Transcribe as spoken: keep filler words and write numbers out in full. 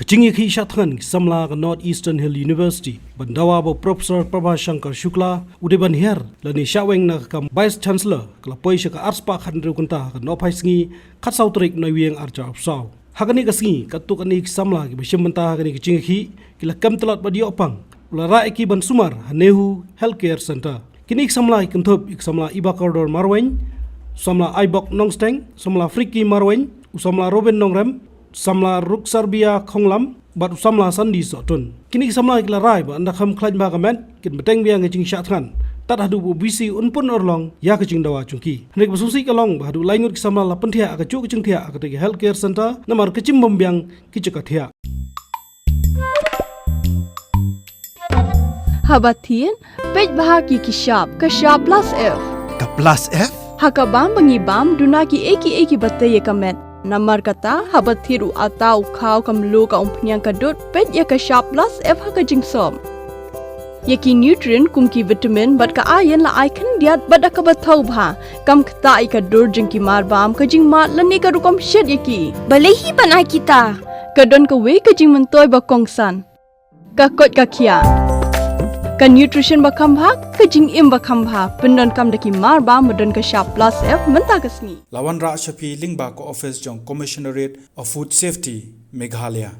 Jingïakhih shah thngan ki samla ka North Eastern Hill University ban dawa ba u Professor Prabha Shankar Shukla u dei ban hiar lane shah weng na ka kam Vice Chancellor ka la poi sha ka arspah khathynriew kynta ha ka nohphai sngi khatsaw tarik Naiwieng arphew arphew saw. Ha kane ka sngi katto katne ki samla kiba shim bynta ha kane ka jingïakhih ki la kem tlot bad ïoh pang u la rah ïa ki ban sumar ha NEHU Healthcare Centre. Kine ki samla ki kynthup ïa ki samla Iba Kordor Marwein, samla Aibok Nongsteng, samla Friki Marwein, u samla Robin Nongrem, samla Ruksarbia Khonglam bad u samla Sandi Sohtun. Kine ki samla ki la rai ba ynda kham khlaiñ bha ka met kin bteng biang ka jingshah thngan tad haduh ba u VC un pun urlong ïa ka jingdawa jong ki. Hynrei kaba sngewsih ka long ba haduh lai ngut ki samla la pynthiah ha kajuh ka jingthiah ha katei ka Healthcare Centre namar ka jingbymbiang ki jaka thiah. Haba thied, peit bha ki ki shap, ka shap plus F. Ka plus F? Ha ka bam ba ngi bam duna kiei kiei kiba tei ïa ka met. Namar kata haba thied u atta u khaw ka mluh ka umphniang ka dud, peit ïa ka shap plus F ha ka jingsop. Ïa ki nutrient kum ki vitamin bad ka iron la ai khyndiat bad da kaba thaw bha. Kam ktah ïa ka dur jong ki mar bam, ka jingmad lane ka rukom shet ïa ki. Balei hi ban ai kita? Ka don kawei ka jingmyntoi ba kongsan. Ka koit ka khiah. Ka nutrition ba kham bha, ka jingim ba kham bha, pyndonkam da ki mar bam ba don ka shap plus F mynta ka sngi. La wanrah sha phi lyngba ka ophis jong Commissionerate of Food Safety, Meghalaya.